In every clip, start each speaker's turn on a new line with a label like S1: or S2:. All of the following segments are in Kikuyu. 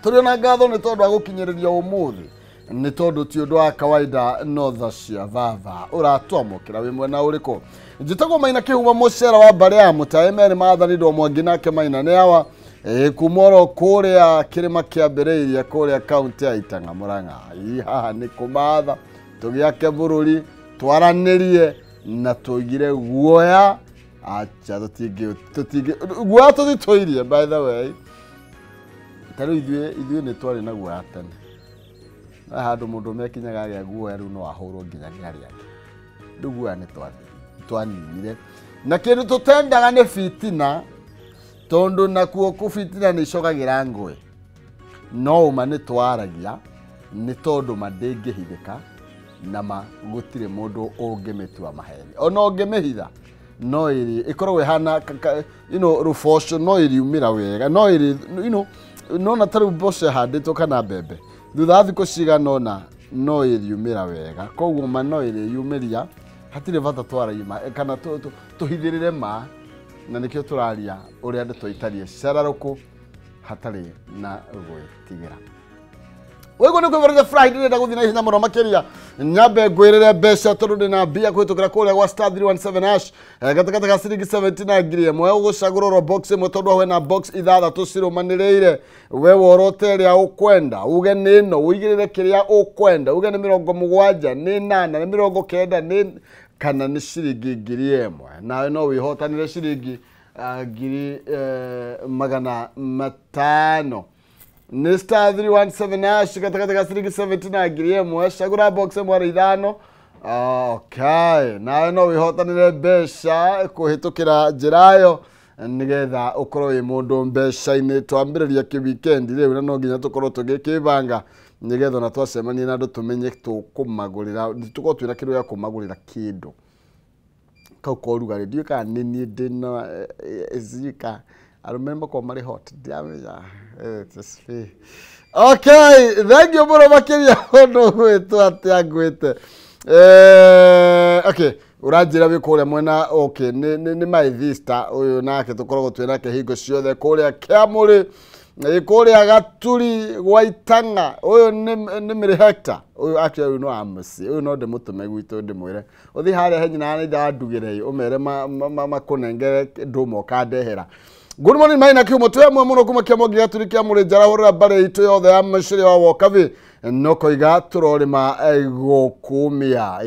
S1: Tũrĩ ona ngatho nĩ tondũ wa gũkinyĩrĩria ũmũthĩ, nĩ tondũ ti ũndũ wa kawaida no tha cia baba. Ũratwamũkĩra wĩ mwena ũrĩkũ? Njĩtagwo Maina Kĩhumo, mũcera wa mbarĩ ya Mũtaĩ merĩ mathanirwo Mwangi nake Maina nĩ awa kuma oro kũrĩa kĩrĩma kĩambĩrĩirie kũrĩa kaunti ya Itang'a Mũrang'a. Haha nĩ kũmatha tũgĩake bũrũri, twaranĩrie na tũigire guoya. Acha tũtingĩ guoya tũtitũirie, by the way. Ta rĩu ithuĩ nĩ twarĩ na guoya tene. No handũ mũndũ mekinyaga agĩa guoya rĩu no ahũrwo nginya nĩ arĩa angĩ. Rĩu guoya nĩ twaninire. Na kĩndũ tũtendaga nĩ fitina, tondũ nakuo kũbitina nĩ icogagĩra ngũĩ. No ũma nĩ twaragia, nĩ tondũ ma ndĩngĩhithĩka, na ma gũtirĩ mũndũ ũngĩmĩtua maheni. Ona ũngĩmĩhitha, no ĩrĩ ĩkoragwo ĩhana you know, rũboco no ĩriumĩra wega, no ĩrĩ, you know, nona ta rĩu mboco ĩhandĩtwo kana mbembe, thutha wa thikũ cigana ũna no ĩriumĩra wega. Koguo ma no ĩrĩyumĩria, hatirĩ bata twaragie ma kana tũhithĩrĩre ma, na nĩkĩo tũraria ũrĩa ndeto itariĩ cararũkũ hatarĩ na gwĩtigĩra. Wĩguo nĩ kwĩbarĩria Friday, ndĩrenda gũthiĩ na ihenya mũno makĩria. Nyambe ngwĩrĩre mbeca tondũ ndĩna mbia kũhĩtũkĩra kũrĩa gwa star 317 hash, gatagatĩ ga ciringi 70 na ngiri ĩmwe. Ũgũcagũra oro box ĩmwe tondũ hau hena box ithathatũ cirũmanĩrĩire. We worote ĩrĩa ũkwenda, uge nĩ ĩno, ũigĩrĩre kĩrĩa ũkwenda, uge nĩ mĩrongo mũgwanja, nĩ ĩnana, nĩ mĩrongo kenda, nĩ kana nĩ ciringi ngiri ĩmwe. Nawe no wĩhotanĩre ciringi ngiri 500. Nĩ star 317 hash gatagatĩ ga ciringi 70 na ngiri ĩmwe. Cagũra box ĩmwe arĩ ithano. Okay, nawe no wĩhotanĩre mbeca kũhĩtũkĩra njĩra ĩyo nĩgetha ũkorwo wĩ mũndũ mbeca-inĩ. Twambĩrĩria kĩ-weekend rĩu na no nginya tũkorwo tũgĩkĩbanga nĩgetha ona twacemania na andũ tũmenye tũkũmagũrĩra, tũkorwo twĩna kĩndũ gĩa kũmagũrĩra kĩndũ kau ka ũrugarĩ. Ndiũĩ kana nĩ niĩ ndĩna sijui ka arũme makoragwo marĩ hot, ndiramenya. Okay, thank you mũno makĩria mũndũ ũgwĩtwo atĩa ngwĩte. Okay, ũranjĩra wĩ kũrĩa mwena, okay, nĩ my sister ũyũ nake tũkoragwo twĩ nake hingo ciothe kũrĩa Kĩamũrĩ, kũrĩa Gaturi gwa Itang'a. Ũyũ nĩ Mary Hector. Ũyũ actually ũyũ no amũciĩ, ũyũ no ndĩmũtũme gwitũ ndĩmwĩre ũthiĩ harĩa he nyina na ithe wa Ndugĩre, ũmere makũnengere ndũma ũkandehera. Good morning Maina Kĩhumo, twĩ hamwe mũno kuma Kĩamũngĩ Gaturi Kĩamũrĩ, njarahũrĩra mbarĩ itũ yothe ya mũcĩrĩ wa Wokabi, no koiga tũrorĩma gũkũmia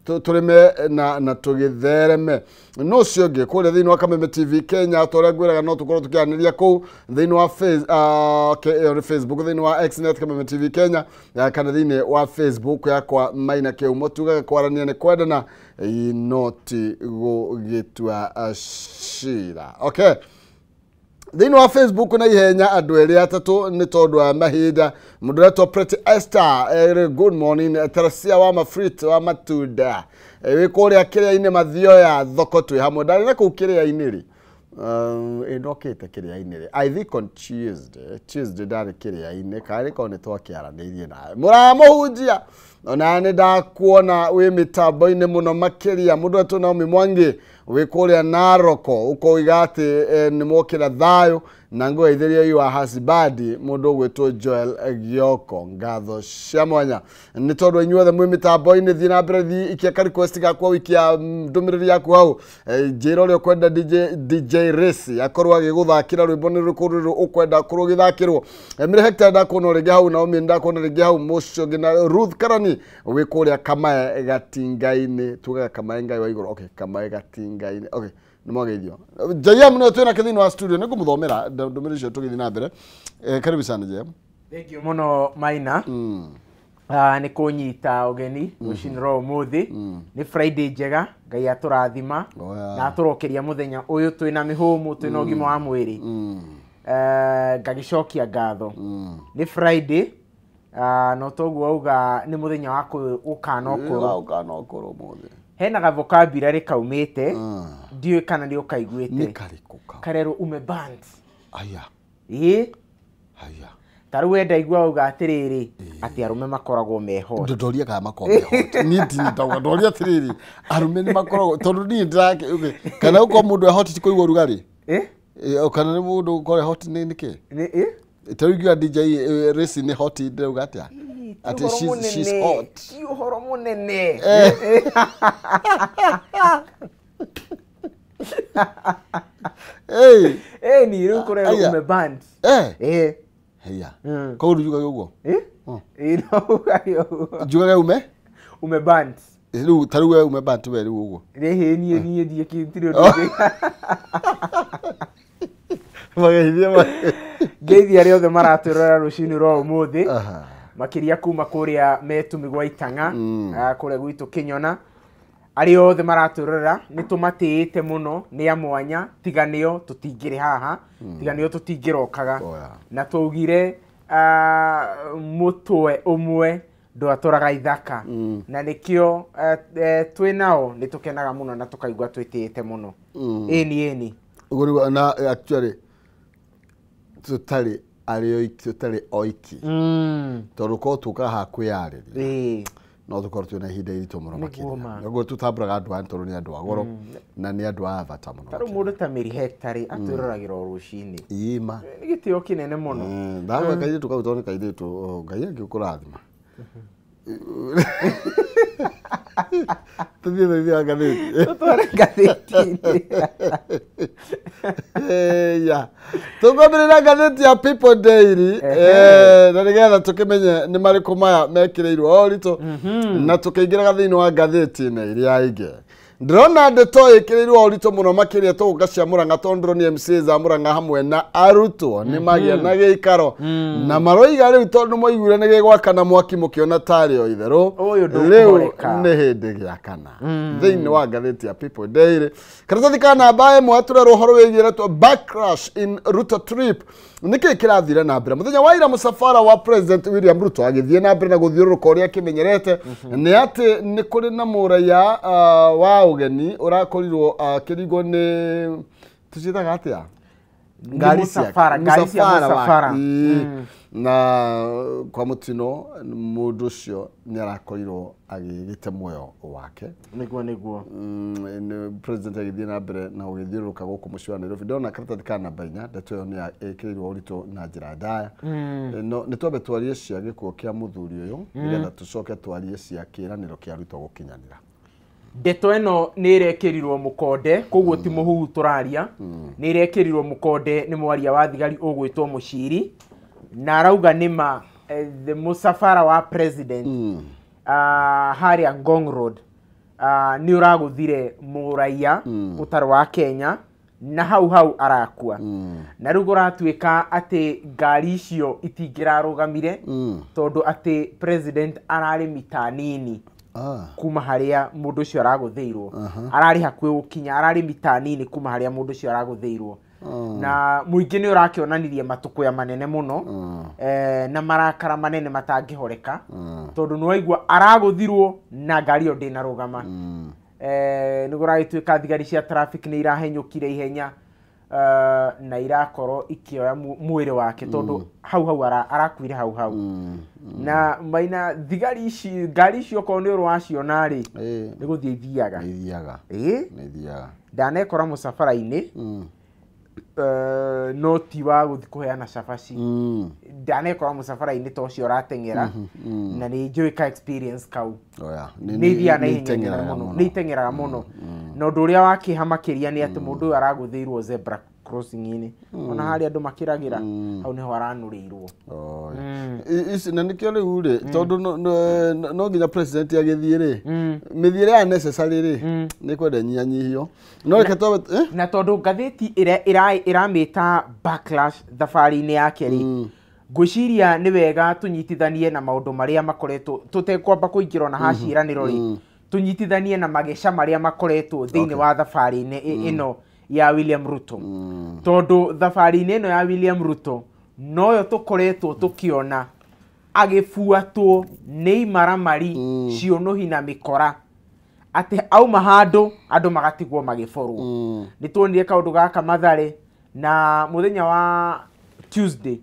S1: tũrĩme na tũgĩthereme. No ũcio ũngĩ kũrĩa thĩinĩ wa Kameme TV Kenya, ta ũrĩa ngwĩraga no tũkorwo tũkĩaranĩria kũu thĩinĩ wa okay, ĩyo nĩ Facebook, thĩinĩ wa Xnet Kameme TV Kenya, kana thĩinĩ wa Facebook yakwa Maina Kĩhumo. Tugaga kwarania nĩ kwendana, no ti gũgĩtua cira. Okay, thĩinĩ wa Facebook na ihenya andũ erĩ atatũ nĩ tondũ wa mahinda. Mũndũ ũretwo Pretty Esther, good morning. Teresia wa mafruit wa matunda, wĩ kũrĩa kĩrĩa-inĩ Mathioya thoko, twĩ hamwe. Ndarĩ na kũu kĩrĩa-inĩ rĩ, ndokĩte kĩrĩa-inĩ rĩ, I think on Tuesday ndarĩ kĩrĩa-inĩ, kana korwo nĩ twakĩaranĩirie nawe mũramũhunjia. Ona nĩ ndakuona wĩ mĩtambo-inĩ mũno makĩria. Mũndũ wetwo Naomi Mwangi wĩ kũrĩa Naroko, ũkoiga atĩ nĩ mokĩra thayũ na ngũgeithĩria your husband mũndũ ũgwĩtwo Joel Gioko. Ngatho cia mwanya nĩ tondũ inyuothe mwĩ mĩtambo-inĩ. Thiĩ na mbere, thiĩ ikia ka request gakwa, wikia ndũmĩrĩri yaku hau, njĩra ũrĩa ũkwenda DJ Race akorwo agĩgũthakĩra rwĩmbo nĩ rũrĩkũ rũrũ ũkwenda akorwo ũgĩthakĩrwo. Mĩrĩ Hector ndakuona rĩngĩ hau, Naomi ndakuona rĩngĩ hau, mũcio ũngĩ na Ruth Karani wĩ kũrĩa Kamae Gatinga-inĩ, tugaga Kamae Ngai wa igũrũ. Okay, Kamae Gatinga-inĩ, okay, nĩ mwageithio. JM nĩwe twĩnake thĩinĩ wa studio, nĩ ngũmũthomera ndũmĩrĩri icio tũgĩthiĩ na mbere. Karibu sana JM.
S2: Thank you mũno Maina. Nĩ kũnyita ũgeni rũcinĩ rwa ũmũthĩ. Nĩ Friday njega, Ngai atũrathima na atũrokeria mũthenya ũyũ twĩna mĩhũmũ, twĩna ũgima wa mwĩrĩ. Ngagĩcokia ngatho. Nĩ Friday, no toguo auga nĩ mũthenya wa gũkana ũkũrũ.
S1: Gũkana ũkũrũ ũmũthĩ.
S2: Hena ga vocabulary kaumĩte, ndiũĩ kana nĩ ũkaiguĩte.
S1: Nĩ karĩkũ kau?
S2: Karerwo umebant.
S1: Aya.
S2: Ĩĩ.
S1: Aya.
S2: Ta rĩu we ndaigua auga atĩrĩrĩ, atĩ arũme makoragwo me hot.
S1: Ndoria kana makoragwo me hot. Niĩ ndindaga ndoria atĩrĩrĩ, arũme nĩ makoragwo, tondũ niĩ ndĩrake, okay, kana gũkorwo mũndũ e hot ti kũigua ũrugarĩ?
S2: Ĩ?
S1: Kana nĩ mũndũ gũkorwo e hot nĩ nĩkĩ?
S2: Nĩ, ĩ?
S1: Tarĩu DJ Resi nĩ hot ndĩrauga atĩa? Ati she's hot.
S2: Ti ũhoro mũnene.
S1: Hey.
S2: Eh ni rĩu kũrerwo ume band.
S1: Eh.
S2: Eh.
S1: Heya. Koguo njugaga ũguo?
S2: Eh? Eh no ugaga ũguo.
S1: Njugaga ume?
S2: Ume band.
S1: Rĩu ta rĩu we ume band we rĩu ũguo.
S2: Rĩhĩ niĩ niĩ ndiĩ ũndũ ũngĩ.
S1: Mageithie ma.
S2: Ngeithia arĩa othe maratwĩrorera rũcinĩ rwa ũmũthĩ. Makĩria kuma kũrĩa Metumi gwa Itang'a, kũrĩa gwitũ Kĩnyona. Arĩa othe maratwĩrorera nĩ tũmatĩĩte mũno, nĩ a mwanya, tiga nĩo tũtingĩrĩ haha, tiga nĩo tũtingĩrokaga. Na twaugire mũtwe ũmwe ndwatũraga ithaka. Na nĩkĩo twĩ nao nĩ tũkenaga mũno na tũkaigua twĩtĩĩte mũno. Ĩni ĩni.
S1: Ũguo nĩguo, na actually tũtarĩ arĩ oiki, tũtarĩ oiki. Tondũ korwo tũkaga haha kwĩyarĩria, no tũkorwo twĩna ihinda iritũ mũno makĩria. Nĩguo tũtambũraga andũ aya tondũ nĩ andũ a goro na nĩ andũ a bata mũno.
S2: Ta rĩu mũndũ ta Mary Hector atwĩroragĩra o rũcinĩ.
S1: Ĩma.
S2: Nĩ gĩtĩo kĩnene mũno.
S1: Ndagwa kairĩtu kau tondũ nĩ kairĩtu, Ngai angĩkũrathima. Tũthiĩ thĩinĩ wa ngathĩti.
S2: Tũtware ngathĩti-inĩ.
S1: Ya. Tũkwambĩrĩria ngathĩti ya People Daily, na nĩgetha tũkĩmenye nĩ marĩkũ maya mekĩrĩirwo ũritũ, na tũkĩingĩraga thĩinĩ wa ngathĩti-inĩ iria ingĩ. Ndĩrona ndeto ĩkĩrĩirwo ũritũ mũno makĩria tũgũka cia Murang'a tondũ ndĩronire MCAs a Murang'a hamwe na arutwo nĩ magĩa na gĩikaro na maroiga rĩu tondũ moiguire nĩ gĩgwakana mwaki mũkĩona tarĩ o itherũ, rĩu nĩ hĩndĩ gĩakana. Thĩinĩ wa ngathĩti ya People Daily, karatathi ka namba ĩmwe tũrerwo ũhoro wĩgiĩ retwo backlash in Ruto trip. Nĩkĩ kĩrathire na mbere mũthenya wa ira mũcabara wa President William Ruto agĩthiĩ na mbere na gũthiũrũrũka ũrĩa akĩmenyerete, nĩ atĩ nĩ kũrĩ na mũraiya wa ũgeni ũrakorirwo akĩringwo nĩ tũciĩtaga atĩa?
S2: Ngari cia mũcabara.
S1: Na kwa mũtino mũndũ ũcio nĩ arakorirwo agĩgĩte muoyo wake.
S2: Nĩguo nĩguo.
S1: President agĩthiĩ na mbere na gũgĩthiũrũrũka gũkũ mũciĩ wa Nairobi. Ndĩrona karatathi ka namba 4, ndeto ĩyo nĩ ĩkĩrĩirwo ũritũ na njĩra ndaya. No nĩ twambe twarie cia gĩkuũ kĩa mũthuri ũyũ nĩgetha tũcoke twarie cia kĩĩranĩro kĩa Ruto gũkinyanĩra.
S2: Ndeto ĩno nĩ ĩrekĩrirwo mũkonde, koguo ti mũhuhu tũraria. Nĩ ĩrekĩrirwo mũkonde nĩ mwaria wa thigari ũgwĩtwo Mũciri, na arauga nĩma mũcabara wa president harĩa Ngong Road nĩ ũragũthire mũraiya ũtarĩ wa Kenya na hau hau arakua. Na rĩu kũratuĩka atĩ ngari icio itingĩrarũgamire tondũ atĩ president ararĩ mita nini kuma harĩa mũndũ ũcio aragũthĩirwo. Ararĩ hakuhĩ gũkinya, ararĩ mita nini kuma harĩa mũndũ ũcio aragũthĩirwo. Na mũingĩ nĩ ũrakĩonanirie matũkũya manene mũno, na marakara manene matangĩhoreka, tondũ nĩ waigua aragũthirwo na ngari ĩyo ndĩnarũgama. Nĩ kũragĩtuĩka thigari cia traffic nĩ irahenyũkire ihenya, na irakorwo ikĩoya mwĩrĩ wake tondũ hau hau arakuire hau hau. Na maina thigari ici, ngari icio okorwo nĩ ũrĩ waciona rĩ, nĩ gũthiĩ ithiaga.
S1: Nĩ ithiaga.
S2: Ndanekora mũcabara-inĩ, no ti wa gũthiĩ kũheana cabaci. Ndanekora mũcabara-inĩ ta ũcio ũrateng'era, na nĩ njũĩ ka experience kau. Nĩ ithiaga na ihenya mũno, nĩ iteng'eraga mũno. Na ũndũ ũrĩa wa kĩeha makĩria nĩ atĩ mũndũ ũyũ aragũthĩirwo zebra crossing-inĩ, ona harĩa andũ makĩragĩra, hau nĩho aranũrĩirwo.
S1: Ici na nĩkĩo rĩu rĩ, tondũ no nginya president agĩthiĩ rĩ, mĩthiĩre ya necessary rĩ, nĩ kwenda ĩnyihanyihio. No reke twambe,
S2: Na tondũ ngathĩti ĩrĩa ĩramĩta backlash thabarĩ-inĩ yake rĩ, ngwĩciria nĩ wega tũnyitithanie na maũndũ marĩa makoretwo, tũtekwamba kũingĩra ona haciĩranĩro rĩ, tũnyitithanie na mageca marĩa makoretwo thĩinĩ wa thabarĩ-inĩ ĩno ya William Ruto. Tondũ thabarĩ-inĩ ĩno ya William Ruto noyo tũkoretwo tũkĩona agĩbuatwo nĩ imaramari, ciũnũhi na mĩkora, atĩ auma handũ andũ magatigwo magĩborwo. Nĩ tuonire kaũndũ gaka Mathare, na mũthenya wa Tuesday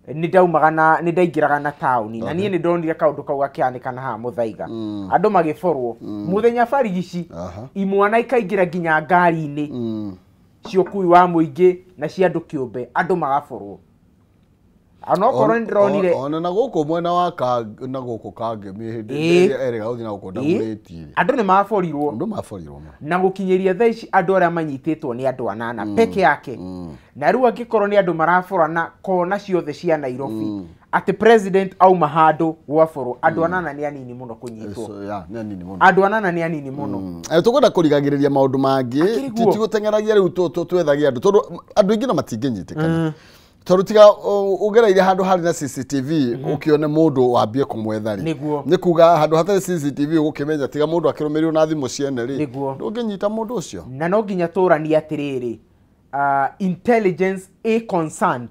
S2: nĩ ndaumaga na nĩ ndaingĩraga na taũni, na niĩ nĩ ndonire kaũndũ kau gakĩhanĩka na haha Mũthaiga, andũ magĩborwo mũthenya barigici, imwana ikaingĩra nginya ngari-inĩ cia ũkui wa mũingĩ na cia andũ kĩũmbe, andũ magaborwo. Onokorwo nĩndĩronire
S1: ona na gũkũ mwena wa ka na gũkũ Kangemi hĩndĩ ĩrĩa erĩga gũthiĩ na gũkũ ndagũrĩtie.
S2: Andũ nĩ maborirwo.
S1: Andũ maborirwo.
S2: Na gũkinyĩria thaa ici andũ arĩa manyitĩtwo nĩ andũ anana peke yake. Na rĩu angĩkorwo nĩ andũ maraborana kona ciothe cia Nairobi atĩ president auma handũ gwaborwo andũ anana nĩ anini mũno kũnyitwo.
S1: Nĩ anini mũno.
S2: Andũ anana nĩ anini mũno.
S1: Tũkwenda kũrigagĩrĩria maũndũ mangĩ ti gũteng'eragia rĩu twethagia andũ tondũ andũ aingĩ no matingĩnyitĩkana. Tondũ tiga ũgereire handũ harĩ na CCTV ũkĩone mũndũ wambie kũmwetha rĩ. Nĩ kuga handũ hatarĩ CCTV ũgũkĩmenya tiga mũndũ akĩrũmĩrĩrwo na thimũ ciene rĩ. Ndũngĩnyita mũndũ ũcio.
S2: Na no nginya tũranie atĩrĩrĩ, intelligence a concerned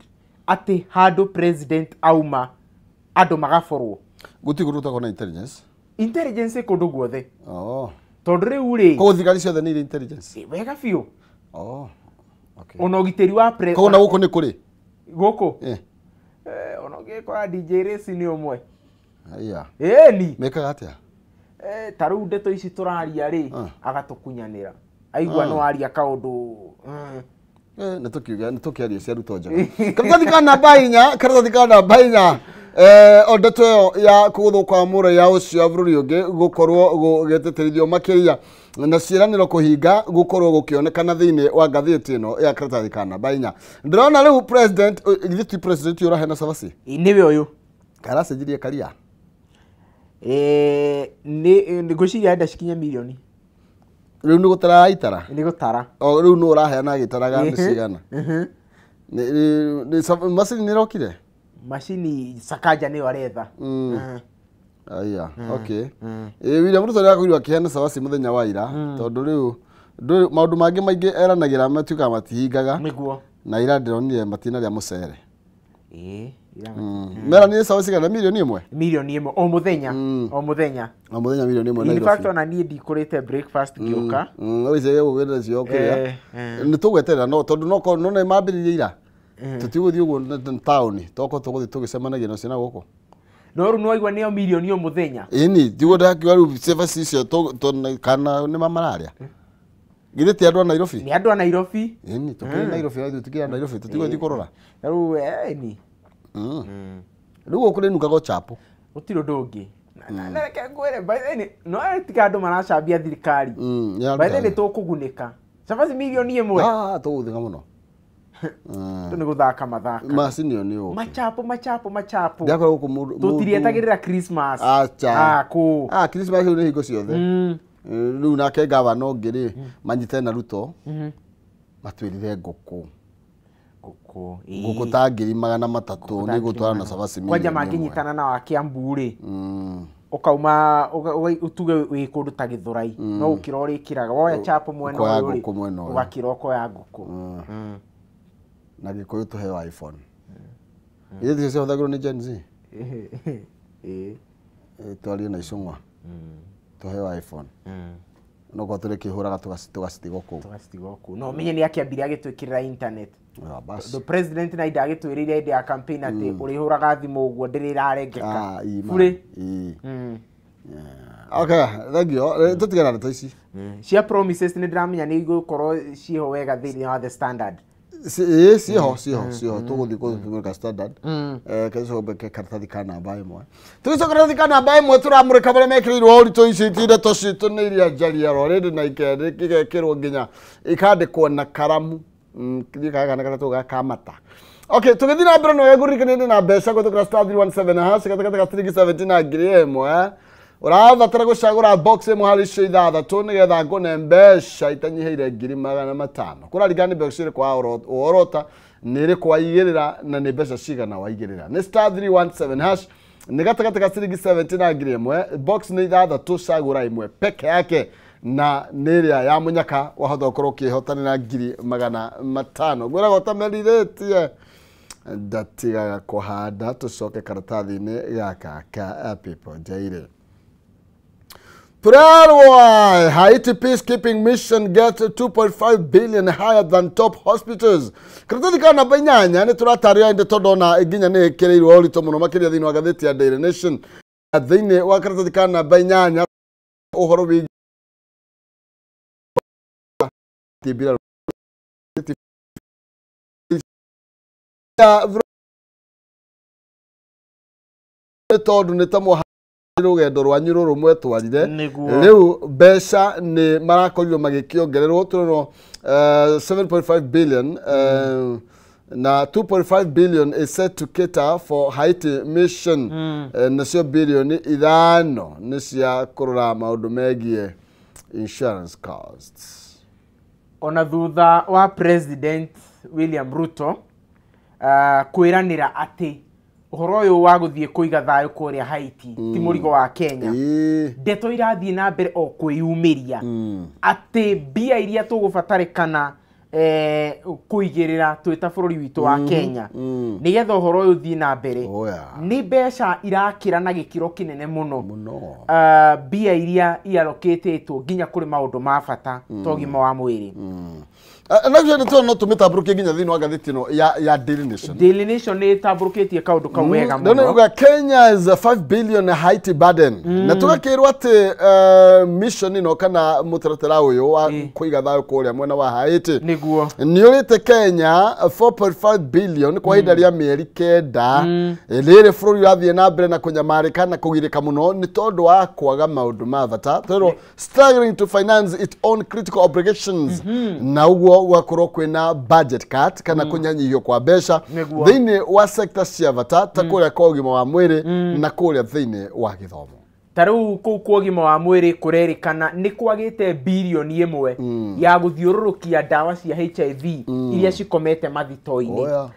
S2: atĩ handũ president auma andũ magaborwo.
S1: Gũtirĩ kũndũ gũtarĩ na intelligence.
S2: Intelligence ĩ kũndũ guothe.
S1: Tondũ
S2: rĩu rĩ,
S1: koguo thigari ciothe nĩ irĩ intelligence.
S2: Wega biũ. Okay. Ona ũgitĩri wa
S1: koguo na gũkũ nĩ kũrĩ
S2: gũkũ ona ũngĩkora DJ Race nĩ ũmwe.
S1: Aya.
S2: Ĩni.
S1: Mekaga atĩa?
S2: Ta rĩu ndeto ici tũraria rĩ, agatũkunyanĩra. Aigua no aria kaũndũ.
S1: Nĩ tũkĩaria cia Ruto njega. Karatathi ka namba inya, karatathi ka namba inya. O ndeto ĩyo ya kũgũthwo kwa mũraiya ũcio wa bũrũri ũngĩ gũkorwo gũgĩtĩtĩrithio makĩria na ciĩranĩro kũhinga gũkorwo gũkĩonekana thĩinĩ wa ngathĩti ĩno ya karatathi ka namba inya. Ndĩrona rĩu president, githĩ ti president ũraheana cabaci?
S2: Nĩwe ũyũ.
S1: Karacenjirie karia?
S2: Nĩ ngwĩciria enda cikinye mirioni.
S1: Rĩu nĩ gũtara aitara?
S2: Nĩ gũtara.
S1: O rĩu nũ ũraheana agĩtaraga nĩ cigana? Macini nĩ ĩrokire?
S2: Macini Sakaja nĩyo aretha.
S1: Aya, okay. William Ruto nĩarakorirwo akĩheana cabaci mũthenya wa ira tondũ rĩu maũndũ mangĩ maingĩ eranagĩra matuĩkaga matihingaga.
S2: Nĩguo.
S1: Na ira ndĩronire matinarĩa mũcere. Meranire cabaci cigana? Mirioni ĩmwe?
S2: Mirioni ĩmwe o mũthenya. O mũthenya.
S1: O mũthenya mirioni ĩmwe Nairobi.
S2: In fact ona niĩ ndikũrĩte breakfast ngĩũka.
S1: Ũice gũgĩra cio kĩrĩa. Nĩ tũgweterera no tondũ no nĩ mambĩrĩrie ira. Tũtigũthiĩ ũguo taũni toko tũgũthiĩ tũgĩcemanagia nacio na gũkũ.
S2: No rĩu nĩwaigua nĩyo mirioni o mũthenya.
S1: Ĩni tiguo ndakiuga rĩu cabaci icio kana nĩ mararĩa. Githĩ ti andũ a Nairobi?
S2: Nĩ andũ a Nairobi.
S1: Ĩni tũkĩrĩ Nairobi ithuĩ tũkĩrĩ a Nairobi tũtigũthiĩ kũrora.
S2: Rĩu ĩni.
S1: Rĩu gũkũ rĩnungaga chapo.
S2: Gũtirĩ ũndũ ũngĩ. Na reke ngwĩre by the way no tiga andũ maracambia thirikari. By the way nĩ tũkũgunĩka. Cabaci mirioni ĩmwe.
S1: Tũgũthĩka mũno.
S2: Nĩ gũthaka mathaka.
S1: Macini ĩyo nĩ yũke.
S2: Machapo machapo machapo.
S1: Ndiakorwo gũkũ mũndũ.
S2: Tũtirietagĩrĩra Christmas.
S1: Acha.
S2: Kũ.
S1: Christmas rĩu nĩ hingo ciothe. Rĩu nake gavana ũngĩ rĩ manyite na Ruto matwĩrire ngũkũ.
S2: Ngũkũ.
S1: Ngũkũ ta 300,000 nĩ gũtwarana na cabaci mirioni.
S2: Kwanja mangĩnyitana na wa Kiambu rĩ. Ũkauma utuge wĩ kũndũ ta Gĩthũrai no gũkĩra ũrĩkĩraga woya chapo mwena ũyũ rĩ ũgakĩra ũkoya ngũkũ.
S1: Na Gĩkũyũ tũheo iPhone. Ithuĩ ticio ciahũthagĩrwo nĩ Gen Z? Twarie na icũng'wa. Tũheo iPhone. No korwo tũrĩkĩhũraga tũgacitigwo kũu.
S2: Tũgacitigwo kũu. No ũmenye nĩ akĩambire agĩtwĩkĩrĩra internet. The president na ida agĩtwĩrĩire hĩndĩ ya campaign atĩ ũrĩhũraga thimũ ũguo ndĩrĩ ĩrarengeka. Bure.
S1: Okay, thank you. Tũtigane na ndeto ici.
S2: Cia promises nĩ ndĩramenya nĩ igũkorwo ciĩho wega thĩinĩ wa The Standard.
S1: Ciĩho ciĩho tũgũthiĩ kũthuthuria Standard. Kecoke karatathi ka namba ĩmwe. Tũgĩcoka karatathi ka namba ĩmwe tũramũrĩka marĩa mekĩrĩirwo ũritũ ici ti ndeto citũ nĩ iria njaria already na igekĩrwo nginya ikandĩkwo na karamu. Thiĩ kana gatatũ ga kamata. Okay, tũgĩthiĩ na mbere no wega na mbeca kũhĩtũkĩra star 317 hash gatagatĩ ga ciringi 17 na 1,000. Ũrabatara gũcagũra box ĩmwe harĩ icio ithathatũ nĩgetha ngũne mbeca itanyihĩire 500,000. Kũraringana nĩ mbeca irĩkũ worota, nĩ ĩrĩkũ waigĩrĩra na nĩ mbeca cigana waigĩrĩra. Nĩ star 317 hash nĩ gatagatĩ ga ciringi 17 na 1,000. Box nĩ ithathatũ, cagũra ĩmwe peke yake na nĩ ĩrĩa ya mũnyaka wahota gũkorwo ũkĩhotanĩra 500,000. Ngwĩraga ũtamerithĩtie ndatigaga kũhanda. Tũcoke karatathi-inĩ gaka ka People Daily. Turarwa Haiti peacekeeping mission get 2.5 billion higher than top hospitals. Karatathi ka namba inyanya nĩ tũratarĩria ĩndĩ tondũ ona nginya nĩ ĩkĩrĩirwo ũritũ mũno makĩria thĩinĩ wa ngathĩti ya Daily Nation. Thĩinĩ wa karatathi ka namba inyanya ũhoro wĩgiĩ Tondũ nĩ ta rũgendo rwanyu rũrũ mwetwarire rĩu mbeca nĩ marakorirwo magĩkĩongererwo tũrona 7.5 billion na 2.5 billion is set to cater for Haiti mission. Nacio bilioni 5 nĩ cia kũrora maũndũ megiĩ insurance costs.
S2: Ona thutha wa President William Ruto kwĩranĩra atĩ ũhoro ũyũ wa gũthiĩ kũiga thayũ kũrĩa Haiti ti mũrigo wa Kenya. Ndeto irathiĩ na mbere o kwĩyumĩria atĩ mbia iria tũgũbatarĩkana kũigĩrĩra twĩ ta bũrũri witũ wa Kenya nĩgetha ũhoro ũyũ ũthiĩ na mbere nĩ mbeca irakĩra na gĩkĩro kĩnene mũno mbia iria iarokĩtĩtwo nginya kũrĩ maũndũ ma bata ta ũgima wa mwĩrĩ.
S1: Na no tũmĩtambũrũkie nginya thĩinĩ wa ngathĩti ĩno ya Daily Nation.
S2: Daily Nation nĩ ĩtambũrũkĩtie kaũndũ kau wega mũno.
S1: Kenya is a 5 billion Haiti burden. Na tũgakĩrwo atĩ mission ĩno kana mũtaratara ũyũ wa kũiga thayũ kũrĩa mwena wa Haiti
S2: nĩguo
S1: nĩ ũrĩte Kenya 4.5 billion kwa ihinda rĩa mĩeri 9 rĩrĩ bũrũri ũrathiĩ na mbere na kũnyamarĩka na kũgirĩka mũno nĩ tondũ wa kwaga maũndũ ma bata tondũ struggling to finance its own critical obligations na ũguo gwakorwo kwĩna budget cut kana kũnyanyihio kwa mbeca thĩinĩ wa sector cia bata ta kũrĩa kwa ũgima wa mwĩrĩ na kũrĩa thĩinĩ wa gĩthomo.
S2: Ta rĩu kũu kwa ũgima wa mwĩrĩ kũrerĩkana nĩ kwagĩte bilioni 1 ya gũthiũrũrũkia ndawa cia HIV iria cikomete mathito-inĩ.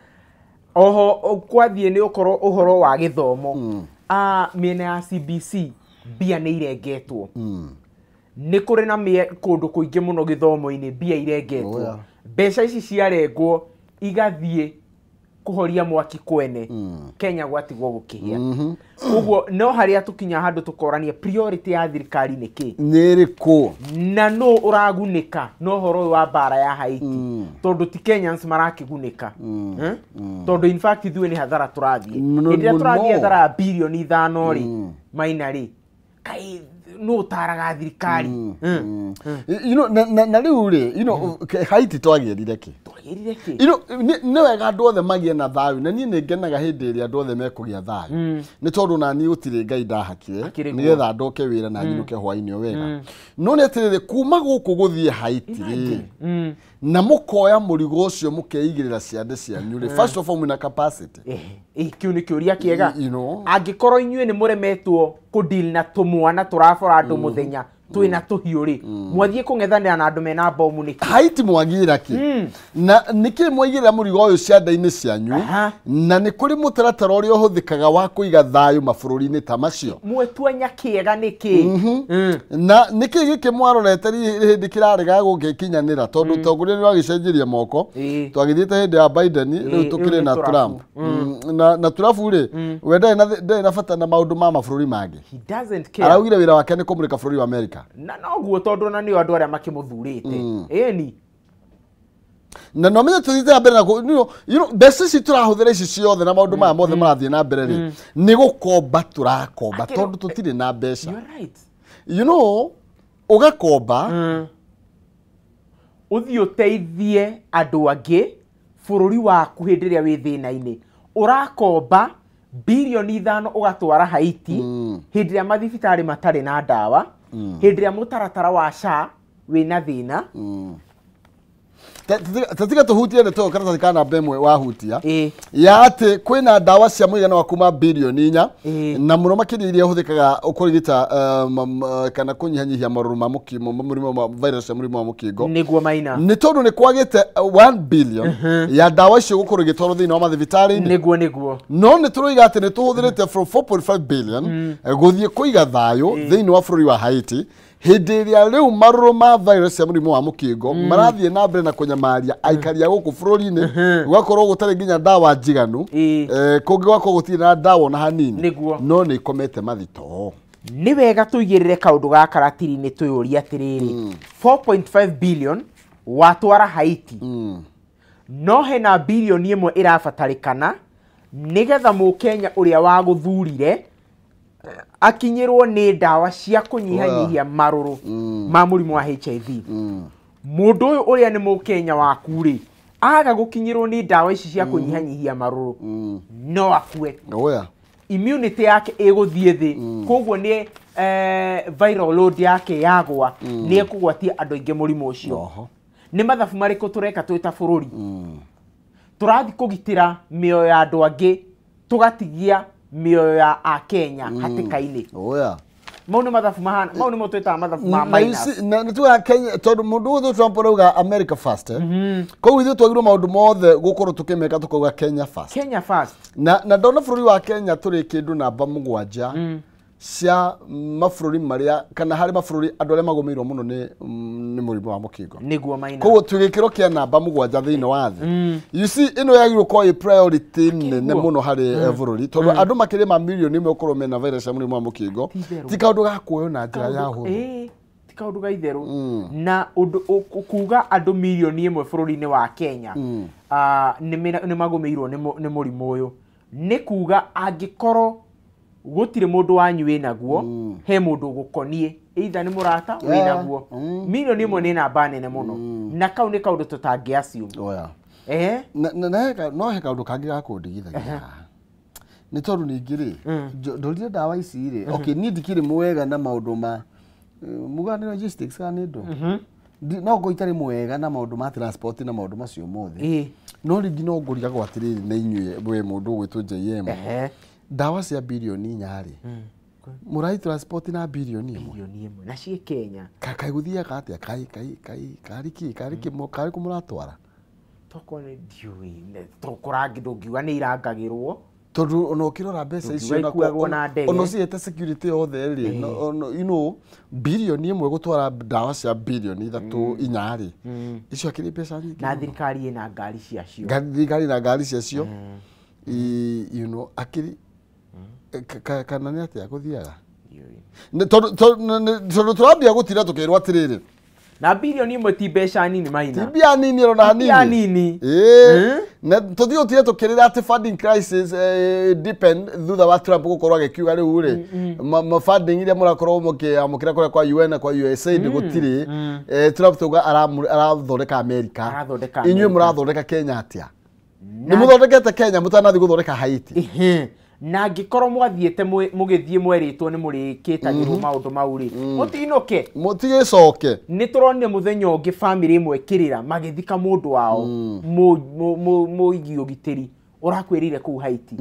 S2: Oho kwathiĩ nĩ ũkorwo ũhoro wa gĩthomo mĩena ya CBC mbia nĩ irengetwo. Nĩ kũrĩ na kũndũ kũingĩ mũno gĩthomo-inĩ mbia irengetwo. Mbeca ici ciarengwo igathiĩ kũhoria mwaki kwene Kenya gwatigwo gũkĩhĩa. Ũguo no harĩa tũkinya handũ tũkorania priority ya thirikari nĩ kĩ
S1: nĩ ĩrĩkũ
S2: na no ũragunĩka no ũhoro ũyũ wa mbara ya Haiti tondũ ti Kenyans marakĩgunĩka tondũ in fact ithuĩ nĩ hathara tũrathiĩ hĩndĩ ĩrĩa tũrathiĩ hathara ya bilioni 5 rĩ maina rĩ kai no ũtaraga thirikari.
S1: You know, na rĩu rĩ, you know, Haiti twagĩrire kĩ?
S2: Twagĩrire kĩ?
S1: You know, nĩ wega andũ othe magĩe na thayũ na niĩ nĩ ngenaga hĩndĩ ĩrĩa andũ othe mekũgĩa thayũ nĩ tondũ na niĩ gũtirĩ Ngai ndahakire nĩgetha ndoke wĩra na nyinũke hwaĩ-inĩ o wega. No nĩ atĩrĩrĩ kuma gũkũ gũthiĩ Haiti rĩ na mũkoya mũrigo ũcio mũkeigĩrĩra ciande cianyu rĩ, first of all mwĩna capacity.
S2: Kĩu nĩ kĩũria kĩega. Angĩkorwo inyuĩ nĩ mũremetwo kũdeal na tũmwana tũrabora andũ mũthenya twĩna tũhiũ rĩ mwathiĩ kũng'ethanĩra na andũ mena bomu nĩkĩ?
S1: Haiti mwagĩra kĩ? Na nĩkĩ mwaigĩrĩra mũrigo ũyũ cianda-inĩ cianyu na nĩ kũrĩ mũtaratara ũrĩa ũhũthĩkaga wa kũiga thayũ mabũrũri-inĩ ta macio?
S2: Mwetua kĩega nĩkĩ?
S1: Na nĩkĩ gĩkĩ mwarorete hĩndĩ kĩrarega gũgĩkinyanĩra tondũ ũtongoria nĩ wagĩcenjirie moko twagĩthiĩte hĩndĩ ya Biden rĩu tũkĩrĩ na Trump na Trump rĩ we ndarĩ na bata na maũndũ ma mabũrũri mangĩ.
S2: He doesn't care.
S1: Araugire wĩra wake nĩ kũmũrĩka bũrũri wa America
S2: na noguo tondũ na nĩo andũ arĩa makĩmũthurĩte ĩni
S1: na no menye tũthiĩte na mbere na you know mbeca ici tũrahũthĩra ici ciothe na maũndũ maya mothe marathiĩ na mbere rĩ nĩ gũkomba tũrakomba tondũ tũtirĩ na mbeca.
S2: You are right.
S1: You know ũgakomba
S2: ũthiĩ ũteithie andũ angĩ bũrũri waku hĩndĩ ĩrĩa wĩ thĩna-inĩ ũrakomba bilioni 5 ũgatwara Haiti hĩndĩ ĩrĩa mathibitarĩ matarĩ na ndawa hĩndĩ ĩrĩa mũtaratara wa SHA wĩna thĩna.
S1: Tatiga tũhutie ndeto karatathi ka namba 1 wahutia ya atĩ kwĩna ndawa cia mũigana wa kuma bilioni 4 na mũno makĩria iria ihũthĩkaga kũrigita kana kũnyihanyihia marũrũ ma mũkingo mũrimũ wa virus ya mũrimũ wa mũkingo
S2: nĩguo maina
S1: nĩ tondũ nĩ kwagĩte 1 billion ya ndawa icio gũkorwo igĩtwarwo thĩinĩ wa mathibitarĩ-inĩ
S2: nĩguo
S1: no nĩ tũroiga atĩ nĩ tũhũthĩrĩte from 4.5 billion gũthiĩ kũiga thayũ thĩinĩ wa bũrũri wa Haiti hĩndĩ ĩrĩa rĩu marũrũ ma virus ya mũrimũ wa mũkingo marathiĩ na mbere na kũnyamaria aikari a gũkũ bũrũri-inĩ gũgakorwo gũtarĩ nginya ndawa njiganu kũngĩ gwakorwo gũtirĩ na ndawa ona hanini no nĩ ikomete mathitoo.
S2: Nĩ wega tũigĩrĩre kaũndũ gaka ratiri-inĩ twĩyũrie atĩrĩrĩ 4.5 billion watwara Haiti no hena bilioni 1 ĩrabatarĩkana nĩgetha mũkenya ũrĩa wagũthurire akinyĩrwo nĩ ndawa cia kũnyihanyihia marũrũ ma mũrimũ wa HIV. Mũndũ ũyũ ũrĩa nĩ mũkenya waku rĩ aga gũkinyĩrwo nĩ ndawa ici cia kũnyihanyihia marũrũ no akue. Immunity yake ĩgũthiĩ thĩ, koguo nĩ viral load yake yagwa, nĩ ekũgwatia andũ aingĩ mũrimũ ũcio. Nĩ mathabu marĩkũ tũreka twĩ ta bũrũri? Tũrathiĩ kũgitĩra mĩoyo ya andũ angĩ, tũgatigia mĩoyo ya Akenya hatĩka-inĩ. Mau nĩ mathabu mahana, mau nĩmo twĩtaga mathabu ma minus.
S1: Na nĩ Kenya tondũ mũndũ wothe Trump arauga America first. Koguo ithuĩ twagĩrĩirwo maũndũ mothe gũkorwo tũkĩmeka tũkauga Kenya first.
S2: Kenya first.
S1: Na ndona bũrũri wa Kenya tũrĩ kĩndũ namba 7 cia mabũrũri marĩa kana harĩ mabũrũri andũ arĩa magũmĩirwo mũno nĩ mũrimũ wa mũkingo.
S2: Nĩguo Maina.
S1: Koguo twĩ gĩkĩro kĩa namba 7 thĩinĩ wa thĩ. You see, ĩno yagĩrĩirwo gũkorwo ĩ priority nene mũno harĩ bũrũri tondũ andũ makĩria ma mirioni 1 gũkorwo mena virus ya mũrimũ wa mũkingo ti kaũndũ ga kuoywo na njĩra ya ũhũthũ.
S2: Ti kaũndũ ga itherũ. Na ũndũ kuga andũ mirioni 1 bũrũri-inĩ wa Kenya nĩ magũmĩirwo nĩ mũrimũ ũyũ, nĩ kuga angĩkorwo gũtirĩ mũndũ wanyu wĩnaguo, he mũndũ ũgũkoniĩ, either nĩ mũrata wĩnaguo. Mirioni 1 nĩ namba nene mũno, na kau nĩ kaũndũ tũtangĩ assume.
S1: No he kaũndũ kangĩ ga kũndigithagia nĩ tondũ ningĩ rĩ, ndorire ndawa ici rĩ, okay, niĩ ndikĩrĩ mwega na maũndũ ma muga nĩ logistics kana nĩ ndũ, no ngorwo itarĩ mwega na maũndũ ma transport na maũndũ macio mothe, no rĩngĩ no ngũrigagwo atĩrĩrĩ na inyuĩ we mũndũ ũgwĩtwo JM, ndawa cia birioni 4 rĩ, mũrai transport na birioni 1.
S2: Birioni 1 na ciĩ Kenya.
S1: Kaĩ gũthiaga atĩa? Kaĩ karĩ kĩ karĩ kũ mũratwara?
S2: Tokorwo nĩ ndiũĩ, tũkũrangi ndũngiuga nĩ irangagĩrwo
S1: tondũ ona ũkĩrora mbeca icio ona ũcihete security yothe rĩ, you know, birioni 1 gũtwara ndawa cia birioni 3 4 rĩ, icio akĩrĩ mbeca nyingĩ.
S2: Na thirikari ĩna ngari ciacio.
S1: Thirikari ĩna ngari ciacio. You know, akĩrĩ kana nĩ atĩa gũthiaga? Tondũ tũrambia gũtira tũkerwo atĩrĩrĩ,
S2: na birioni 1 ti mbeca nini Maina.
S1: Ti mbia nini ona hanini. Na tũthiĩ gũtira tũkĩrĩra atĩ funding crisis depend thutha wa Trump gũkorwo agĩkiuga rĩu rĩ, funding iria mũrakorwo mũkĩamũkĩra kũrĩa kwa UN na kwa USAID gũtirĩ. Trump tauga arathondeka America, inyuĩ mũrathondeka Kenya atĩa? Nĩ mũthondekete Kenya mũtanathiĩ gũthondeka Haiti.
S2: Na angĩkorwo mwathiĩte mũgĩthiĩ mwerĩtwo nĩ mũrĩkĩtagĩrwo maũndũ mau rĩ, mũtinũke,
S1: mũtigĩcoke.
S2: Nĩ tũronire mũthenya ũngĩ bamĩrĩ ĩmwe ĩkĩrĩra magĩthika mũndũ wao mũigi ũgitĩri ũrakwĩrĩire kũu Haiti.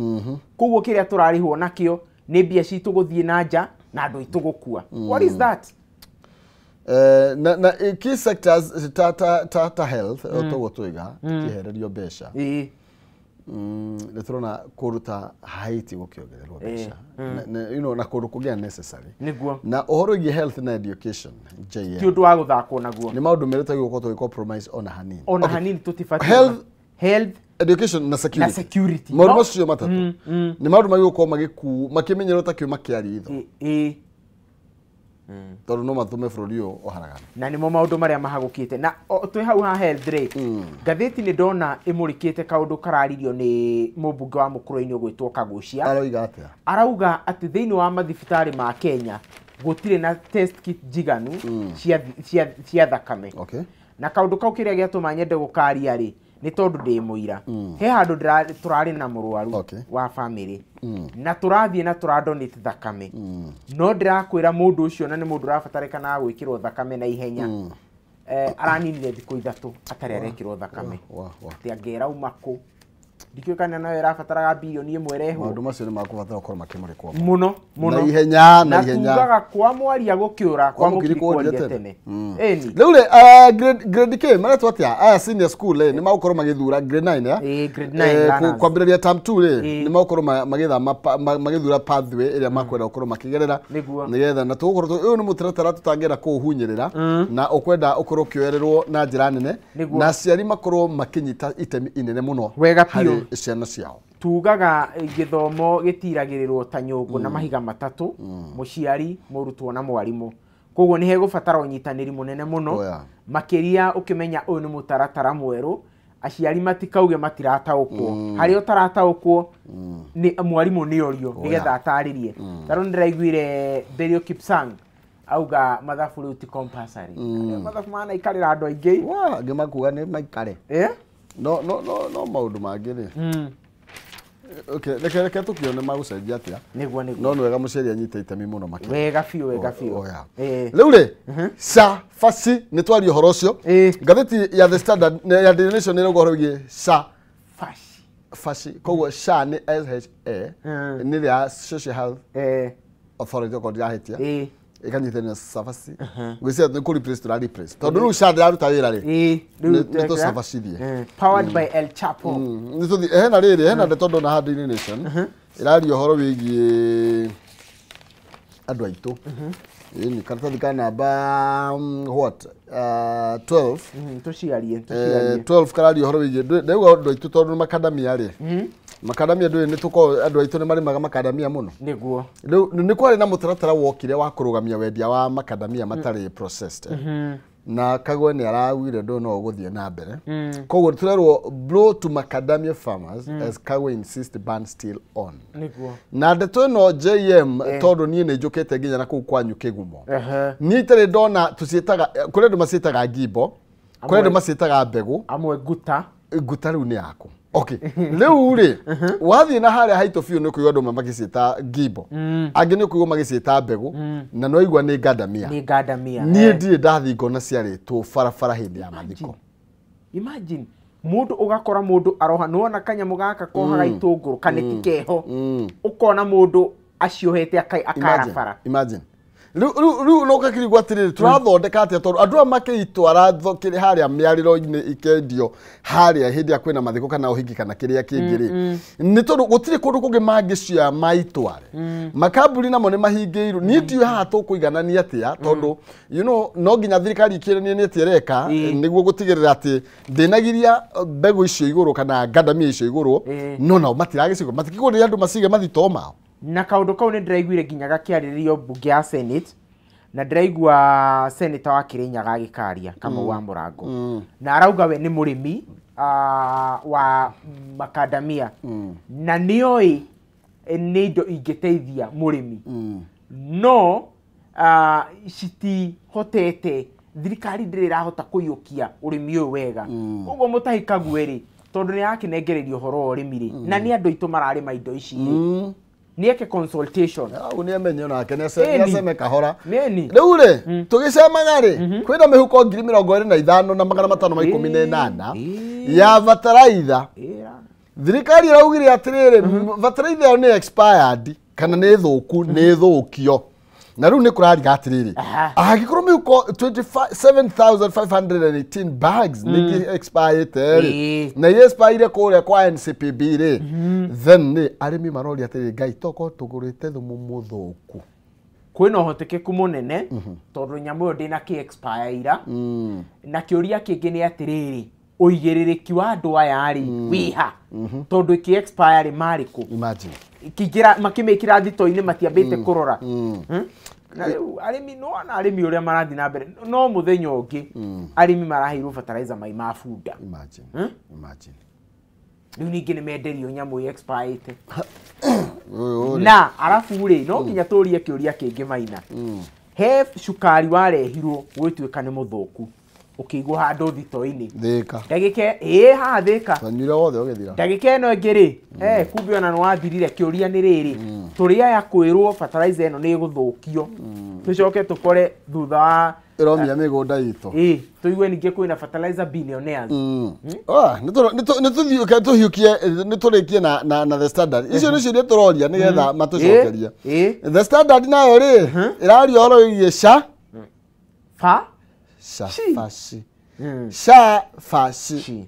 S2: Koguo kĩrĩa tũrarĩhwo nakĩo nĩ mbia citũ gũthiĩ na nja na andũ aitũ gũkua. What is that?
S1: Na key sectors ta health toguo twiga kĩhererio mbeca. Nĩ tũrona kũndũ ta Haiti gũkĩongererwo mbeca, you know, na kũndũ kũngĩ unnecessary.
S2: Nĩguo.
S1: Na ũhoro wĩgiĩ health na education, JM,
S2: ti ũndũ wa gũthakwo naguo.
S1: Nĩ maũndũ merĩ twagĩrĩirwo gũkorwo tũgĩ compromise ona hanini.
S2: Ona hanini tũtibatiĩ.
S1: Health,
S2: health,
S1: education na security.
S2: Na security.
S1: Maũndũ macio matatũ nĩ maũndũ magĩrĩirwo gũkorwo makĩmenyerwo ta kĩũma kĩa ritho. Tondũ no matũme bũrũri ũyũ ũharagane.
S2: Na nĩmo maũndũ marĩa mahagũkĩte. Na twĩ hau ha health rĩ, ngathĩti nĩ ndona ĩmũrĩkĩte kaũndũ kararirio nĩ mũmbunge wa Mũkũrwe-inĩ ũgwĩtwo Kagucia.
S1: Aroiga atĩa?
S2: Arauga atĩ thĩinĩ wa mathibitarĩ ma Kenya gũtirĩ na test kit njiganu cia thakame. Na kaũndũ kau kĩrĩa gĩatũma nyende gũkaria rĩ, nĩ tondũ ndĩ mũira. He handũ tũrarĩ na mũrwaru wa bamĩrĩ, na tũrathiĩ na tũradonate thakame. No ndĩrakwĩra mũndũ ũcio na nĩ mũndũ ũrabatarĩkana gwĩkĩrwo thakame na ihenya. Araninire thikũ 3 atarĩ arekĩrwo thakame. Atĩ angĩrauma kũ? Ndikĩũĩ kana nayo ĩrabataraga birioni 1 ĩrehwo.
S1: Maũndũ macio nĩ makũbatara gũkorwo makĩmũrĩkwo
S2: mũno mũno.
S1: Na ihenya, na ihenya.
S2: Na tugaga kwa mwaria gũkĩũra, kwa mũkiri kwaria tene. Ĩni.
S1: Rĩu rĩ, grade K maretwo atĩa? Aya senior school rĩ, nĩ magũkorwo magĩthura grade 9 ya?
S2: Ĩĩ, grade 9 learners.
S1: Kwambĩrĩria term 2 rĩ, nĩ magũkorwo magĩthama magĩthura pathway ĩrĩa makwenda gũkorwo makĩgerera. Nĩgetha na tũgũkorwo ũyũ nĩ mũtaratara tũtangĩenda kũũhunyĩrĩra, na ũkwenda ũkorwo ũkĩoererwo na njĩra nene, na aciari makorwo makĩnyita itemi inene mũno harĩ ciana ciao.
S2: Tugaga gĩthomo gĩtiragĩrĩrwo ta nyũngũ na mahiga matatũ, mũciari, mũrutwo na mwarimũ. Koguo nĩ hegũbatara ũnyitanĩri mũnene mũno, makĩria ũkĩmenya ũyũ nĩ mũtaratara mwerũ, aciari matikauge matirataũkwo. Harĩa ũtarataũkwo nĩ mwarimũ nĩ orio nĩgetha atarĩrie. Tarĩu nĩndĩraiguire Belio Kipsang auga mathabu rĩu ti compulsory. Mathabu manaikarĩra andũ aingĩ.
S1: Angĩ makuga nĩ maikare. No no no no maũndũ mangĩ rĩ. Okay, reke tukione magucenjia atia.
S2: Niguo niguo.
S1: No nĩ wega mũciari anyite itemi mũno makĩria.
S2: Wega biũ, wega biũ.
S1: Rĩu rĩ, cabaci nĩ twaria ũhoro ũcio. Ngathĩti ya The Standard ya Daily Nation nĩ ĩrauga ũhoro wĩgiĩ
S2: fashi.
S1: Fashi koguo SHA nĩ SHA nĩ rĩa Social Health Authority okorwo ndirahĩtia. Ĩkanyitanĩra cabaci. Ngwĩciria nĩ kũ replace tũra replace. Tondũ rĩu SHA ndĩraruta wĩra rĩ. Nĩ tũcabacithie.
S2: Powered by El Chapo.
S1: Nĩ tũthiĩ hena rĩrĩ, hena ndeto ndona haha Daily Nation. Ĩraria ũhoro wĩgiĩ andũ aitũ. Ĩni karatathi ka namba what 12.
S2: Tũciarie, tũciarie.
S1: 12 kararia ũhoro wĩgiĩ ndauga andũ aitũ tondũ makadamia rĩ. Makadamia ndũĩ nĩ tũkoragwo andũ aitũ nĩ marĩmaga makadamia mũno.
S2: Nĩguo.
S1: Rĩu nĩ kwarĩ na mũtaratara wokire wa kũrũgamia wendia wa makadamia matarĩ processed. Na Kagwe nĩ araugire ndũ no ũgũthiĩ na mbere. Koguo tũrerwo blow to macadamia farmers as Kagwe insist ban still on.
S2: Nĩguo.
S1: Na ndeto ĩno JM tondũ niĩ nĩ njũkĩte nginya na kũu kwanyu Kĩgumo. Niĩ itarĩ ndona tũciĩtaga kũrĩ andũ maciĩtaga ngimbo, kũrĩ andũ maciĩtaga mbegũ,
S2: amwe nguta.
S1: Nguta rĩu nĩ yaku. Okay. Rĩu rĩ, wathiĩ na harĩa haitũ biũ nĩ ũkũigua andũ magĩciĩta ngimbo. Angĩ nĩ ũkũigua magĩciĩta mbegũ, na no igua nĩ ngandamia.
S2: Nĩ ngandamia.
S1: Niĩ ndirĩ ndathiĩ ngona ciarĩtwo barabara hĩndĩ ya mathiko.
S2: Imagine mũndũ ũgakora mũndũ aroha, nĩwona kanyamũ gaka kohaga itũngũrũ kaneti keho. Ũkona mũndũ aciohete akara bara.
S1: Imagine. Rĩu no ũgakĩrigwo atĩrĩrĩ, tũrathondeka atĩa tondũ andũ aya makĩitwara kĩrĩ harĩa mĩarĩro-inĩ ikendio harĩa hĩndĩ ĩrĩa kwĩna mathiko kana ũhiki kana kĩrĩa kĩngĩ rĩ, nĩ tondũ gũtirĩ kũndũ kũngĩ mangĩcioya maitware. Makambuni namo nĩ mahingĩirwo. Niĩ ndiũĩ haha tũkũiganania atĩa tondũ you know, no nginya thirikari ĩkĩranie nĩ atĩa ĩreka nĩguo gũtigĩrĩra atĩ ndĩnagiria mbegũ icio igũrũ kana ngandamia icio igũrũ, no nao matiragĩcigũra, matikĩgũrĩra andũ macige mathitoo mao.
S2: Na kaũndũ kau nĩ ndĩraiguire nginya gakĩarĩrĩrio mbunge ya Senate, na ndĩraigua senator wa Kĩrĩnyaga agĩkaria Kamau wa Mũrango, na arauga we nĩ mũrĩmi wa makadamia, na nĩoĩ nĩ indo ingĩteithia mũrĩmi, no citihotete, thirikari ndĩrĩ ĩrahota kũiyũkia ũrĩmi ũyũ wega. Koguo Mutahi Kagwe rĩ, tondũ nĩ arakĩnengereria ũhoro wa ũrĩmi rĩ, na nĩ andũ aitũ mararĩma indo ici rĩ, nĩeke consultation.
S1: Au nĩ amenye onake nĩ aceme kahora.
S2: Nĩni.
S1: Rĩu rĩ, tũgĩcemaga rĩ, kwĩna mĩhuko 25,518 ya bataraitha. Thirikari ĩraugire atĩrĩrĩ, bataraitha ĩyo nĩ expired kana nĩ thũku, nĩ thũkio. Na rĩu nĩ kũrariga atĩrĩrĩ, angĩkorwo mĩhuko 27,518 bags nĩ expirĩte rĩ, na expire kũrĩa kwa NCPB rĩ, then nĩ arĩmi maroria atĩrĩrĩ, Ngai tokorwo tũgũrĩte thumu mũthũku.
S2: Kwĩna ũhotekeku mũnene tondũ nyamũ ĩyo ndĩna expire ira. Na kĩũria kĩngĩ nĩ atĩrĩrĩ, ũigĩrĩrĩki wa andũ aya rĩ wĩha, tondũ ĩkĩ expire rĩ marĩ kũ?
S1: Imagine.
S2: Kĩingĩra makĩmĩkĩra thito-inĩ matiambĩte kũrora. Na rĩu arĩmi no ona arĩmi ũrĩa marathiĩ na mbere, no mũthenya ũngĩ arĩmi maraheirwo fertilizer mai ma bunda.
S1: Imagine. Imagine.
S2: Rĩu ningĩ nĩ menderio nyamũ ĩ expirĩte. Na arabu rĩ, no nginya tũrie kĩũria kĩngĩ Maina. He cukari warehirwo gwĩtuĩka nĩ mũthũku, ũkĩigwo handũ thito-inĩ.
S1: Thĩka.
S2: Ndagĩka ĩĩ haha Thĩka.
S1: Twanyuire wothe ũgĩthira.
S2: Ndagĩka ĩno ĩngĩ rĩ, kumbe ona nĩ wathirire. Kĩũria nĩ rĩrĩ, tũrĩ aya kwĩrwo fertilizer ĩno nĩ ĩgũthũkio, tũcoke tũkore thutha wa
S1: ĩromia mĩgũnda itũ.
S2: Tũigue ningĩ kwĩna fertilizer billionaires.
S1: Nĩ tũhiũkie, nĩ tũrĩkie na The Standard. Icio nĩ ciũria tũroria nĩgetha matũcokerie. The Standard nayo rĩ, ĩraria ũhoro wĩgiĩ SHA.
S2: Fa?
S1: Shafashi. Shafashi.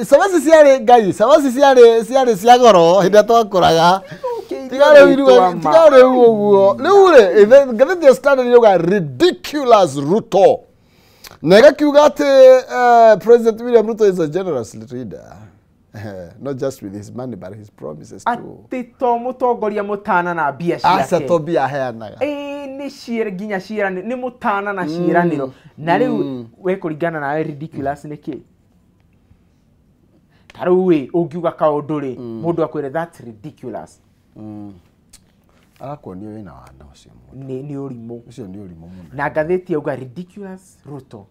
S1: Cabaci ciarĩ Ngai, cabaci ciarĩ cia goro hĩndĩ ĩrĩa twakũraga. Tiga rĩu ũguo. Rĩu rĩ, ngathĩti ya Standard ĩrauga ridiculous Ruto. Na ĩgakiuga atĩ President William Ruto is a generous leader. Not just with his money but his promises too.
S2: Atĩ to mũtongoria mũtana na mbia ciake.
S1: Aca to mbia aheanaga.
S2: Nĩ nginya ciĩranĩro, nĩ mũtana na ciĩranĩro. Na rĩu we kũringana nawe ridiculous nĩ kĩ? Ta rĩu ĩ, ũngiuga kaũndũ rĩ, mũndũ akwĩre that's ridiculous.
S1: Arakuonia wĩna wana ũcio mũndũ.
S2: Nĩ ũrimũ.
S1: Ũcio nĩ ũrimũ mũno.
S2: Na ngathĩti yauga ridiculous Ruto.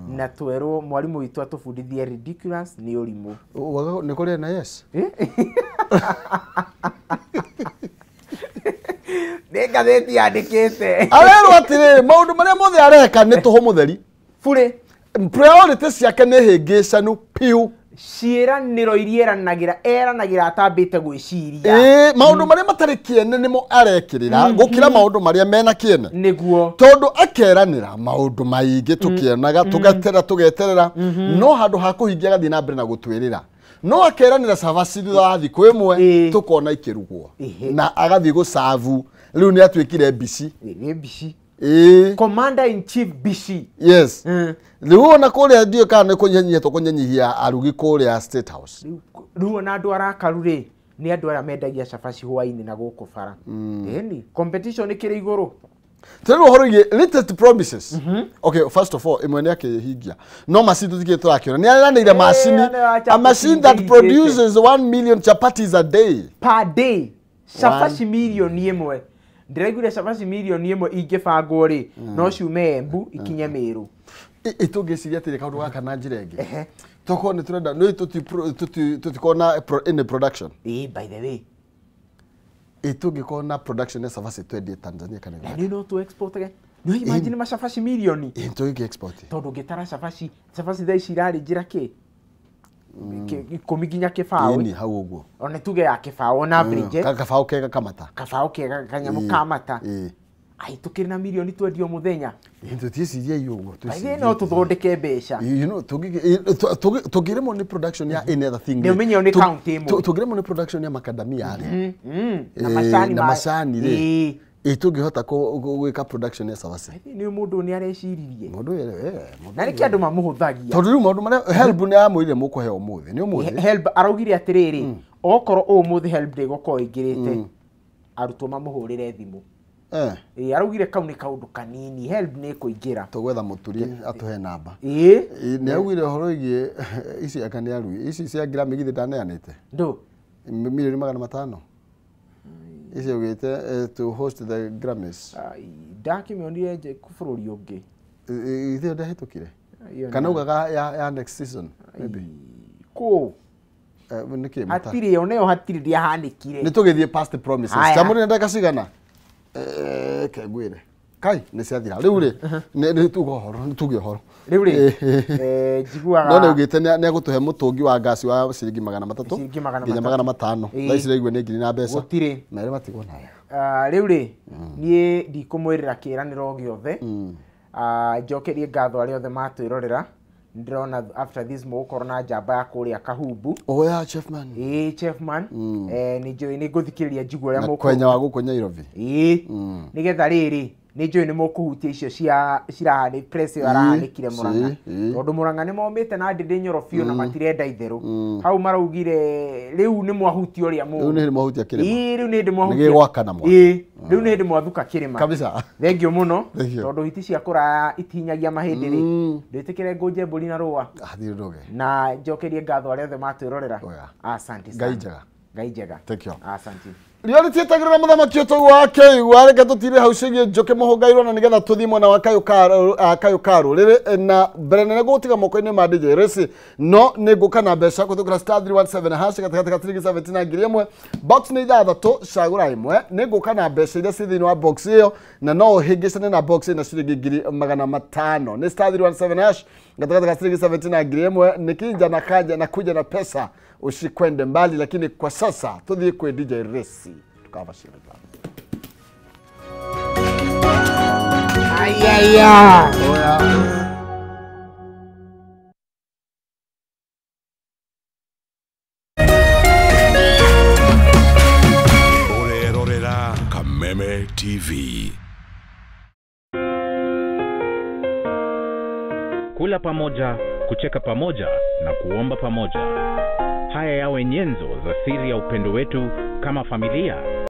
S2: Na twerwo mwarimu witũ atũbundithie ridiculous nĩ ũrimũ.
S1: Nĩ kũrĩ na yes.
S2: Nĩ ngathĩti yandĩkĩte.
S1: Arerwo atĩrĩrĩ maũndũ marĩa mothe areka nĩ tũhũ mũtheri.
S2: Bure.
S1: Priority ciake nĩ hĩngĩcanu piũ.
S2: Ciĩranĩro iria eranagĩra atambĩte gwĩciria.
S1: Maũndũ marĩa matarĩ kĩene nĩmo arekĩrĩra gũkĩra maũndũ marĩa mena kĩene.
S2: Nĩguo.
S1: Tondũ akeranĩra maũndũ maingĩ tũkĩonaga tũgatera tũgeterera no handũ ha kũhingia agathiĩ na mbere na gũtwĩrĩra. No akeranĩra cabaci thutha wa thikũ ĩmwe tũkona ikĩrugwo na agathiĩ gũcabu rĩu nĩ atuĩkire mbici.
S2: Nĩ mbici. Commander in Chief Bishi.
S1: Yes. Rĩu ona kũrĩa ndiũĩ kana nĩ kũnyenyia tũkũnyenyihia arugi kũrĩa State House.
S2: Rĩu ona andũ arakaru rĩ nĩ andũ arĩa mendagia cabaci hwaĩ-inĩ na gũkũ bara. Ĩni competition ĩkĩrĩ igũrũ.
S1: Tũrĩ ũhoro wĩgiĩ latest promises. Okay, first of all, ĩmwe nĩ akĩhingia. No macini tũtikĩrĩ tũrakĩona. Nĩ aranĩire macini, a machine that produces 1 million chapatis a day.
S2: Per day. Cabaci mirioni ĩmwe. Ndĩraiguire cabaci mirioni ĩmwe ingĩbangwo rĩ no ciume Embu ikinye Meru.
S1: Tũngĩciria atĩrĩ kaũndũ gaka na njĩra ĩngĩ. Tokorwo nĩ tũrenda nĩ tũtikorwo na any production.
S2: By the way.
S1: Tũngĩkorwo na production ya cabaci twendie Tanzania kana
S2: Uganda. Nĩ no tũ export ge. No imagine macabaci mirioni.
S1: Tũngĩ export.
S2: Tondũ ũngĩtara cabaci thaa ici irarĩ njĩra kĩ? Ikũmi nginya kĩbaũ.
S1: Ĩni hau ũguo.
S2: Ona tuge ya kĩbaũ on average.
S1: Kabaũ kega kamata.
S2: Kabaũ kega kanyamũ kamata. Ai tũkĩrĩ na mirioni twendio mũthenya.
S1: Tũtiĩcirie ũguo.
S2: Tũcirie no tũthondeke mbeca.
S1: You know tũngĩremwo nĩ production ya any other thing.
S2: Nĩ ũmenye nĩ county ĩmwe.
S1: Tũngĩremwo nĩ production ya macadamia rĩ.
S2: Na macani.
S1: Na macani rĩ. Tũngĩhota gwĩka production ya cabaci.
S2: Nĩ mũndũ nĩ areciririe.
S1: Mũndũ
S2: Na nĩkĩ andũ mamũhũthagia.
S1: Tondũ rĩu maũndũ marĩa HELB nĩ amwĩrire mũkũheo ũmũthĩ. Nĩ ũmũthĩ.
S2: HELB araugire atĩrĩrĩ okorwo ũmũthĩ HELB ndĩgũkorwo ĩingĩrĩte arutwo mamũhũrĩre thimũ. Araugire kau nĩ kaũndũ kanini HELB nĩ ĩkũingĩra.
S1: Tũgwetha mũturi atũhe namba. Nĩ augire ũhoro wĩgiĩ ici aka nĩ arui ici cia Grammy githĩ ndaneanĩte.
S2: Ndũ?
S1: Mirioni 500. Ici augĩte to host the Grammys.
S2: Ndakĩmĩonire nje bũrũri ũngĩ.
S1: Ithe ndahĩtũkire. Kana ugaga ya next season maybe.
S2: Kũ?
S1: Nĩkĩ?
S2: Hatirĩ onayo hatirĩ ndĩahanĩkire.
S1: Nĩ tũgĩthiĩ past the promises. Chamũrĩ ndagĩka cigana? Kengwire. Kai nĩ ciathira. Rĩu rĩ nĩ tuge ũhoro, nĩ tuge ũhoro.
S2: Rĩu rĩ njiguaga
S1: no nĩ ugĩte nĩ agũtũhe mũtũngi wa ngasi wa ciringi 300 nginya 500. Thaa ici raigua nĩ ngiri na mbeca.
S2: Gũtirĩ.
S1: Merĩ matigwo nayo.
S2: Rĩu rĩ niĩ ndikũmwĩrĩra kĩĩranĩro gĩothe. Njokerie ngatho arĩa othe matwĩrorera. Ndĩrona after this mũgũkorwo na njamba ya kũrĩa Kahumbu.
S1: Oh yeah, Chefman.
S2: Chefman. Nĩ njũĩ nĩ ngũthikĩrĩria njigue ũrĩa
S1: mũkũ. Kwenya wa gũkũ Nairobi.
S2: Nĩgetha rĩrĩ nĩ njũĩ nĩ mũkũhutia icio cia cirahanĩ press ĩyo arahanĩkire Murang'a. Tondũ Murang'a nĩ momĩte na ndĩndĩ nyoro biũ na matirenda itherũ. Hau maraugire rĩu nĩ mwahutia ũrĩa mũũru.
S1: Rĩu nĩ mwahutia kĩrĩma.
S2: Rĩu nĩ hĩndĩ mwahutia.
S1: Nĩ gĩgwakana mwaki.
S2: Rĩu nĩ hĩndĩ mwathuka kĩrĩma.
S1: Kabisa.
S2: Thengiũ mũno tondũ hiti cia kũraya itihinyagia mahĩndĩ rĩ. Ndwĩtĩkĩre ngũnje mbũri na rũa. Na njokerie ngatho arĩa othe matwĩrorera. Asante sana.
S1: Ngai njega.
S2: Ngai njega.
S1: Thank you.
S2: Asante.
S1: Reality etagĩrĩra mũthamaki ũyũ wa Kĩigua reke tũtire hau ciĩgiĩ Njoki Mũhũngairwo na nĩgetha tũthiĩ mwena wa Kayũ ka Rũrĩrĩ na mbere nene gũtiga moko-inĩ ma DJ Resi no nĩ ngũka na mbeca kũhĩtũkĩra star 317 hash gatagatĩ ka ciringi 17 na ngiri ĩmwe box nĩ ithathatũ cagũra ĩmwe nĩ ngũka na mbeca iria ciĩ thĩinĩ wa box ĩyo na no ũhĩngĩcane na box ĩna ciringi 500 nĩ star 317 hash gatagatĩ ka ciringi 17 na ngiri ĩmwe nikinja na kanja na kuja na pesa usikwende mbali, lakini kwa sasa tuthiĩ kwĩ DJ Resi tukabashira.
S2: Ayaya.
S3: Orerorera Kameme TV.
S4: Kula pamoja, kucheka pamoja na kuomba pamoja. Haya yawe nyenzo za siri ya upendo wetu kama familia